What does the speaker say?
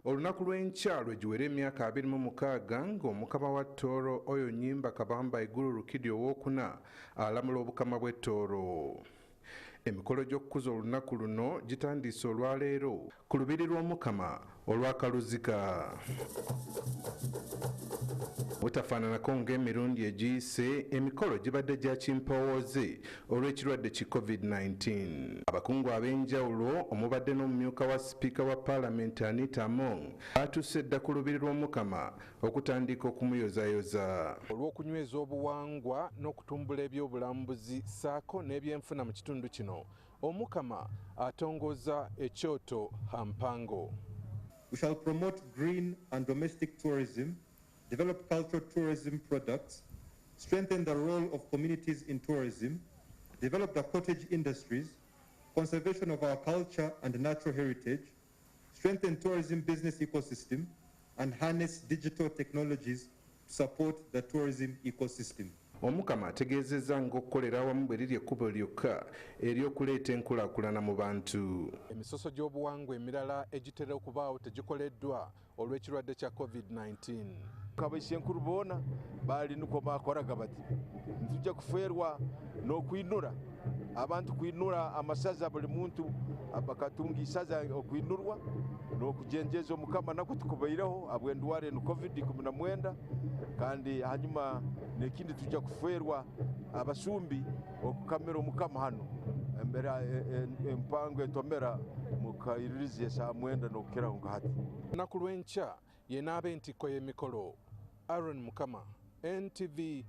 Olunaku lw'enkya lwe giwera emyaka 26 ng'omukama wa Tooro Oyo Nyimba Kabamba Iguru Rukidi owookuna alamula obukama bw'e Tooro. Emikolo gy'okukuza olunaku luno gitandise olwaleero ku lubiri lw'Omukama olwa Kaluzika. Butafaananako ng'emirundi egiyise, emikolo gibadde gya kimpowooze olw'ekirwadde ki COVID-19. Abakungu ab'enjawulo omubadde n'omumyuka wa sipiika wa Paalamenti Anita Among batuuse dda ku lubiri lw'Omukama okutandika okumuyozayoza. Olw'okunyweza obuwangwa n'okutumbula ebyobulambuzi ssaako n'ebyenfuna mu kitundu kino, Omukama atongoza ekyoto Hampango. We shall promote green and domestic tourism, develop cultural tourism products, strengthen the role of communities in tourism, develop the cottage industries, conservation of our culture and natural heritage, strengthen tourism business ecosystem, and harness digital technologies to support the tourism ecosystem. Omukama ategeezezza ng'okukolera awamu bwe liri ekkubo lyokka ery'okuleeta enkulaakulana mu bantu. Emisoso gy'obuwangwa emirala egitera okubaawo tegikoleddwa olw'ekirwadde kya COVID-19. Abaishenkuru boona baali nukwo bakoraga bati ntitujja kufeerwa n'okwinura abantu kwinura amasaza, buli muntu bakatunga isaza okwinurwa n'okujenjeza Omukama nakwo tukubaireho habw'endwara enu COVID-19, kandi hanyuma n'ekindi tujja kufeerwa abasumbi okukamira Omukama hano embera empango entomera mukairirizi esaaha 9 n'okukiraho nka hati. Olunaku lw'enkya yenaaba entikko y'emikolo. Aaron Mukama, NTV,